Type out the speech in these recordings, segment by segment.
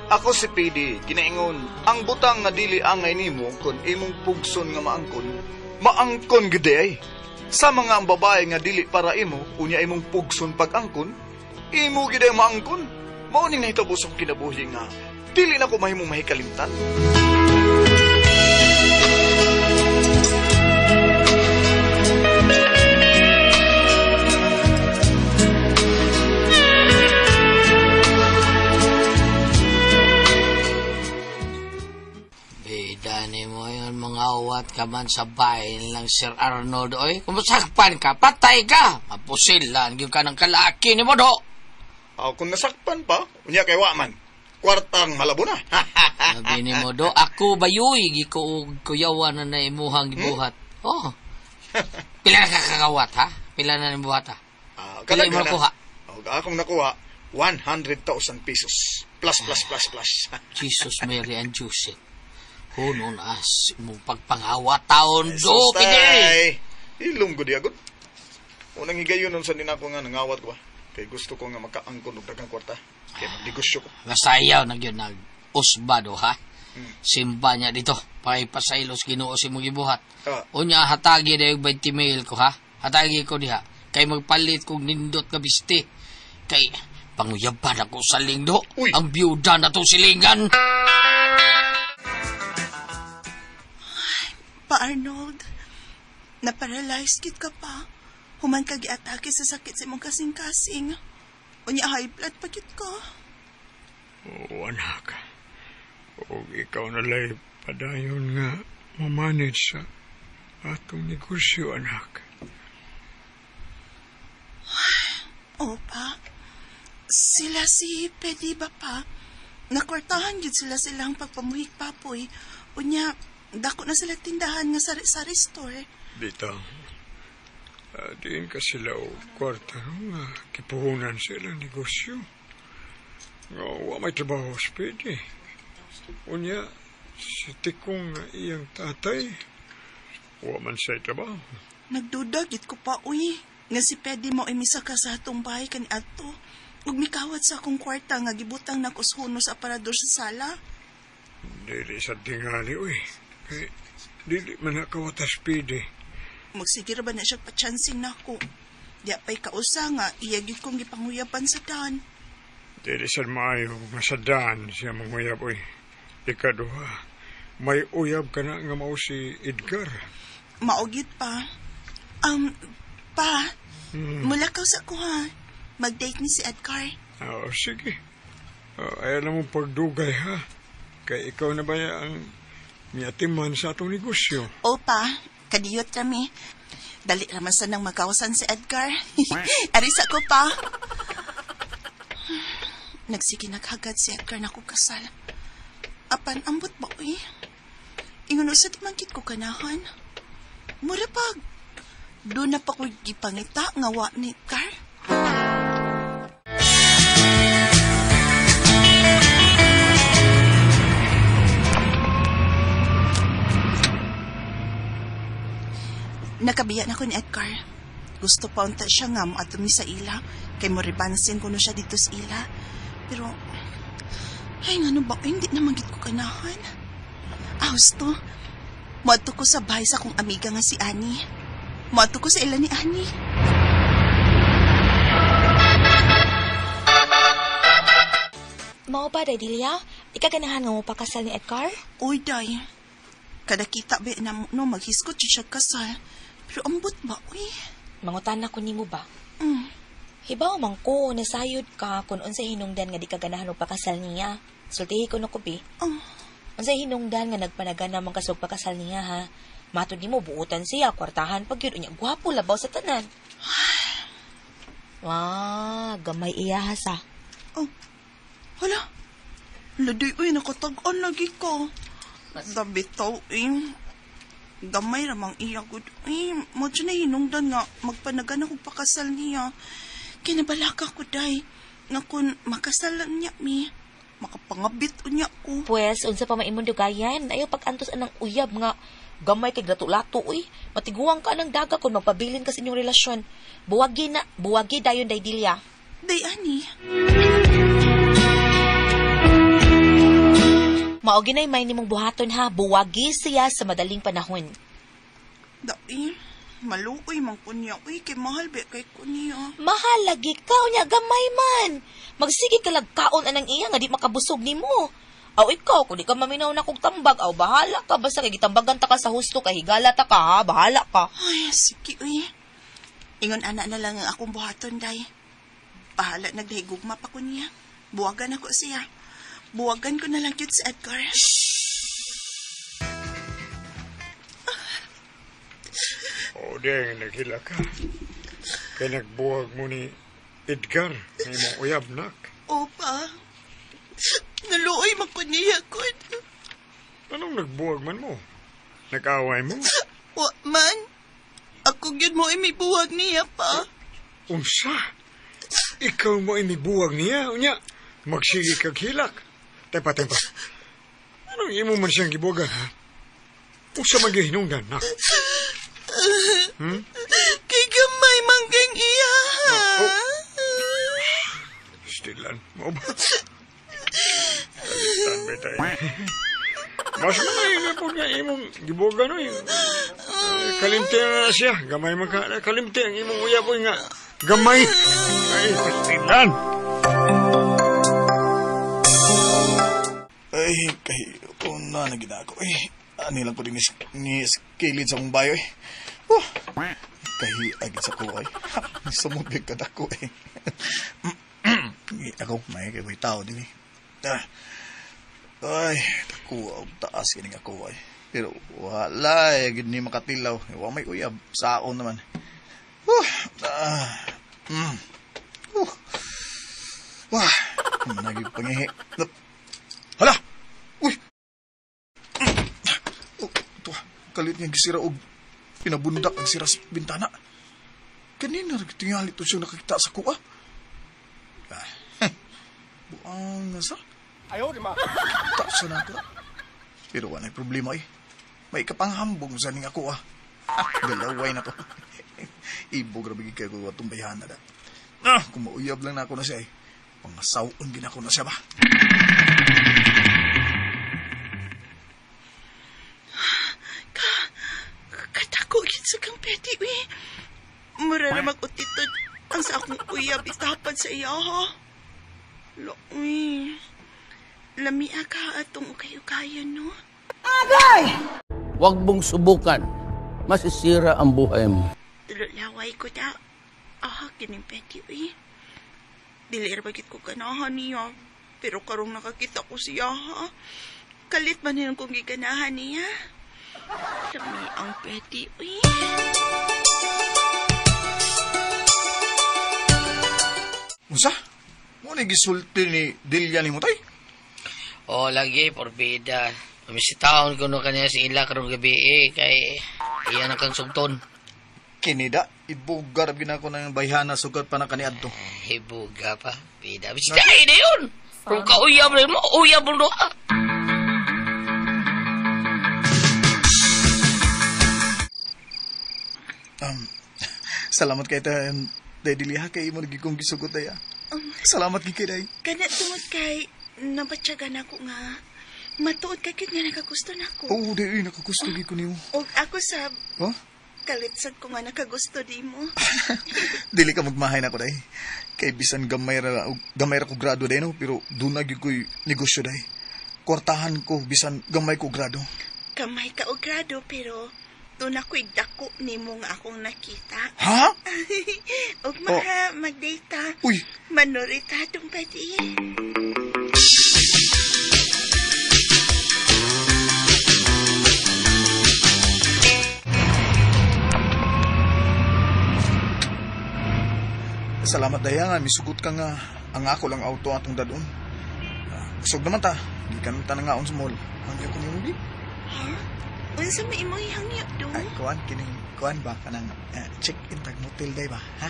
Ako si PD, ginaingon, ang butang nga dili angay nimo kon imong pugson nga maangkon, maangkon gid ay. Sa mga ang babae nga dili para imo, unya imong pugson pag-angkon, imo gid ay maangkon. Mao ning nahitabo sa kinabuhi nga dili na ko mahimong mahikalimtan. Bida ni mo yun, mga uwat ka man sa bahay lang, Sir Arnold. Oy, kung masakpan ka, patay ka. Mapusilan, gyud ka ng kalaki ni mo, do. Kung nasakpan pa, unya kay wa man. Kwartang malabo na. Sabi ni mo, do, ako bayuy, giko kuyawan na na imuhang gibuhat. Oh. Pila na kakakawat, ha? Pila na nibuhat, ha? Pila imo nakuha? Oh, akong nakuha, 100,000 pesos. Plus, plus, plus, plus. Jesus, Mary, and Joseph. Hunon as imong pagpangawa taon, do, pidi! Ilong ko di agad. Unang higayon nun sa ninako nga nangawat ko ba? Kay gusto ko nga makaangkon og daghang kwarta. Kay magnegosyo ko. Basta ayaw na gyud nag-usba do, ha? Simba niya dito. Pakipasailos Ginoo si mong gibuhat. Unya, hatagi na yung 20 mil ko, ha? Hatagi ko diha. Kay magpalit kong nindot nga biste. Kay panguyaban ako sa lingdo. Uy. Ang biyuda na itong silingan. Pa Arnold, naparalyze kit ka pa. Human ka giatake sa sakit sa imong kasing-kasing. Unya high blood pa kit ka. Oo, anak. O ikaw na lay padayon nga mamanage sa atong negosyo, anak. Opa, sila si Pedi ba pa? Nakwartahan yun sila silang pagpamuhik papoy. Unya, dako na sila tindahan nga sari-sari store. Bitaw, diin ka sila o kwarta no, nga kipuhunan sila negosyo. Nga wa may trabaho sa Pedi. Unya, si Tikong nga iyang tatay, wa man siya'y trabaho. Nagduda gid ko pa, uy. Nga si Pedi mo ay misaka sa atong bahay kani adto. Ug mikawat sa akong kwarta nga gibutang nakushuno sa aparador sa sala. Dili sa tingali, uy. Kay, dili man nakawatas Pedi. Magsige ra ba na siya pa-chancing nako. Di pa'y kausa nga iya gyud kong gipanguyapan sa dan. Dili sa maayo nga sa daan siya manguyab, uy. Ikaduha, may uyab ka na nga mao si Edgar. Maugit pa. Pa, mulakaw sa ko ha. Mag-date ni si Edgar. Oo, sige. Ayaw na mong pagdugay, ha? Kay ikaw na ba ang miatiman sa atong negosyo? Opa, kadiyot kami. Dali raman sa nang magawasan si Edgar. Arisa ko pa. Nagsige naghagad si Edgar na ko kasal. Apan ambot ba, uy? Ingon sa di man kit ko kanahan. Mura pag doon na pa ko gipangita nga wa ni Edgar. Nakabiya na ko ni Edgar. Gusto pa unta siya nga moadto mi sa ila. Kay mo rebansin ko no siya dito sa ila. Pero, ay ngano ba, ay, hindi naman gid ko kanahan. Ah, gusto. Moadto ko sa bahay sa akong amiga nga si Annie. Moadto ko sa ila ni Annie. Mao ba, Day Delia? Ikaganahan nga mo pakasal ni Edgar? Uy, day. Kada kita ba na mo, no, maghiskot siya kasal. Pero ambot ba, uy? Mangutan na ko nimo ba? Hibaw man ko, nasayod ka kung unsay hinungdan nga di ka ganahan og pakasal niya. Sultihi ko no ko, bi. Oh. Unsay hinungdan nga nagpanagana man ka sa pakasal niya, ha? Matod nimo buutan siya, kwartahan pag yun, unya gwapo labaw sa tanan. Wah, gamay iya sa. Oh. Hala. Laday, uy, nakatag-an lagi ko. Dabitaw, eh. Gamay ramang iya gud. Uy, mo dyan na hinungdan nga magpanagan akong pakasal niya. Kinabalaka ko, day. Nga kung makasalan niya, mi, makapangabit unya ko. Pues, unsa pa maimong dugayan, ayaw pag-antos anang uyab nga gamay kay lato-lato, uy. Matiguang ka ng daga kung magpabilin ka sa inyong relasyon. Buwagi na, buwagi dayon, Day Delia. Day, ani. Mao ginay may nimong buhaton ha, buwagi siya sa madaling panahon. Dai, maluoy man ko niya. Uy, kay mahal ba kay ko niya. Mahal lagi ka, unya gamay man. Magsige ka lagkaon anang iya nga di makabusog nimo. Aw ikaw, kung di ka maminaw na kog tambag, aw bahala ka. Basta kay gitambagan ta ka sa husto, kay higala ta ka ha, bahala ka. Ay, sige, uy. Ingon ana na lang ang akong buhaton, day. Bahala nagdahigugma pa ko niya. Buwagan ako siya. Buwagan ko na lang yun si Edgar. O, deng, naghila ka. Kaya nagbuwag mo ni Edgar, na imong uyab, nak. Opa, naluoy man ko niya, kun. Anong nagbuwag man mo? Nag-away mo? Wa man. Ako gyud mo ay may buwag niya pa. Unsa? Ikaw mo ay may buwag niya? Unya, magsige kag hilak. Tempa, tempa. Anong imo man siyang gibuwagan, ha? Unsa man gyud hinungdan, nak? Kay gamay manggang iya, ha? Oh. Stilan mo ba? Kalitan ba tayo? Mas maayo na po nga imong gibuwagan, oy. Kalimti na siya. Gamay man ka. Kalimti ang imong uyab, oy nga. Gamay. Ay, pastilan. Ay, kay una na gid ako. Ay, ani lang ko din ni skilid sa akong bayo eh. Oh, kahi agad sa ko ay. Sumod ka dako eh. Ako, may kay tao din eh. Ay, dako og taas kining ako ay. Pero wala eh, gid ni makatilaw. Wa may uyab, saon naman. Wah, managi pangihi. Hala! Uy! Oh, ito, kalit niya gisira og pinabundak ang sira sa bintana. Kanina, tingali ito siyang nakakita sa kuha. Buang nga sa? Ayaw, di ma. Taas na ako. Pero wala problema eh. May kapanghambong sa ning ako ah. Galaway na to. Ibog rabi kayo ko atong bayhan na da. Kung mauyab lang na ako na siya eh. Pangasawon gina ako na siya ba? Katako yun sa kang pwede, uy. Mura na mag-utitod ang sa akong uyab itapad sa iya, ha? Lo, uy. Lamia ka atong ukay-ukayan, no? Huwag mong subukan. Masisira ang buhay mo. Tululaway ko na. Ah, kining pwede, uy. Dili ra bagit ko ganahan niya. Pero karong nakakita ko siya, ha? Kalit man nilang kong giganahan niya. Lami ang pwede, uy. Unsa? Mo ni gisulti ni Delia ni mo tay? O, lagi, porbida. Pamisitahon ko no kanya si Ila karong gabi eh, kay iyan ang kang sugton. Kinida, ibugar gina ko ng bayhana sugad pa na kaniadto. Hibuga pa, bida. Bisitahin na yun! Kung kauyab rin mo, uyab mo no ka. Salamat kay ta, Day Delia, kay imo nagigong gisugot ay. Salamat gid kay Day. Kana tungod kay nabatyagan ako nga matuod ka gid nga nakagusto nako. Oo, Day, nakagusto gid ko nimo. Og ako sab Huh? kalitsad ko nga nakagusto di mo. Dili ka magmahay na ko, Day. Kay bisan gamay ra ko grado day no, pero doon na gyud ko'y negosyo day. Kwartahan ko bisan gamay ko grado. Kamay ka og grado pero doon ako'y dako nimo nga akong nakita. Ha? Og maha magdata. Uy, Manorita tong pwede. Salamat daya nga, misugot ka nga ang ako lang auto atong dadon. Kusog naman ta, di ka naman ta nangaon sa mall. Hangyo ko nimo di. Ha? Unsa may imong hangyo dong? Ay, kuan kining kuan ba kanang check-in tag motel day ba? Ha?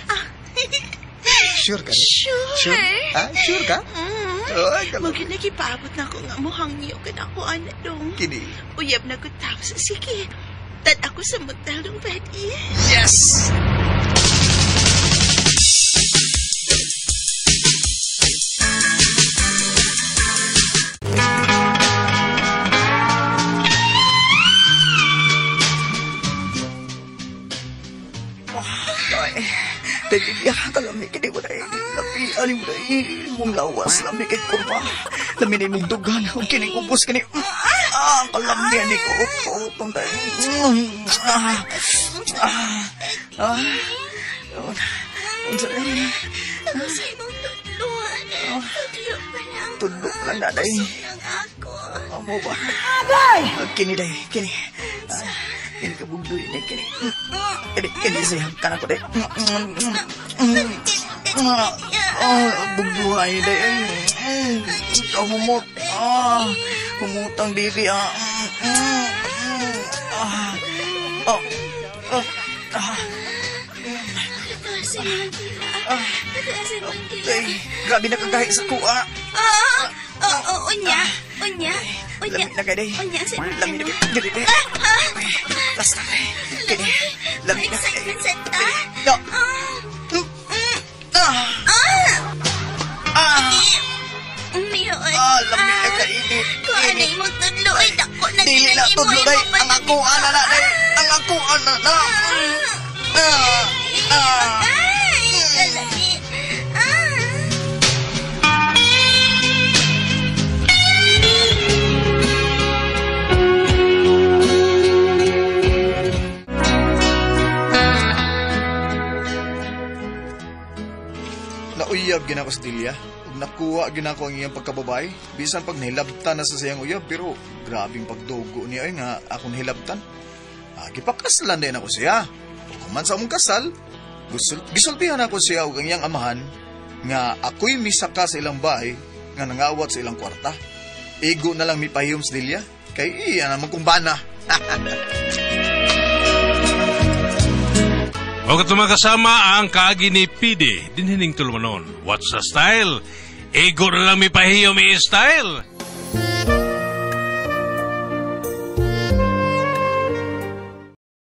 Sure ka? Di? Sure. Sure? Ha? Sure ka? Mm. Ay, Mo gyud nagipaabot na ako nga mo hangyo ka na ako ana dong. Kini. Uyab na ko tapos. Sige. Tad ako sa motel dong pwede. Yes! Dahil iya, kalami kini mo dahil. Lami, ani mo dahil. Mong lawas, lami kay kurba. Lami na imong dugan. O kining ubos kini. Ah, kalami ani ko. Utong dahil. Ah, ah, ah. Unsa dahil? Tapos ay mong tudlo. Tudlo pa lang. Tudlo pa lang na dahil. Busog lang ako. Amo ba? Agay! Kini dahil, kini. Kini kabugdoy ni kini. Kini, kini siya. Kanan ko dahil. Ah, bugduhay dahil. Humot. Ah, humutang diri. Ah, ah, oh, oh, ah. Ay, grabe na kagahi sa kuha. Ah, oh, unya, unya, unya. Lami na kay day. Unya, sa Lami na kay diri day. Last na kay. Kini, lami na kay. No. Ah. Ah. Ah, lami na kay init. Kung ano imong tudlo ay dako na Dili na tudlo day. Ang ako ana na day. Ang ako ana na. Ah. Ah. Ay, kalami. Ah. Nauyab gina ko sa Delia. Ug nakuha gina ko ang iyang pagkababay. Bisan pag nahilabtan na sa siyang uyab, pero grabing pagdugo niya ay nga akong nahilabtan. Ah, gipakaslan din ako siya. Ug human sa among kasal, gisultihan ako siya ug ang iyang amahan nga ako'y misaka sa ilang bahay nga nangawat sa ilang kwarta. Igo na lang mipahiyom sa Delia, kay iya naman kong bana. Huwag ka kasama ang kaagi ni Pidi, dinhining tulumanon. What's the style? Ego na lang may pahiyom i-style.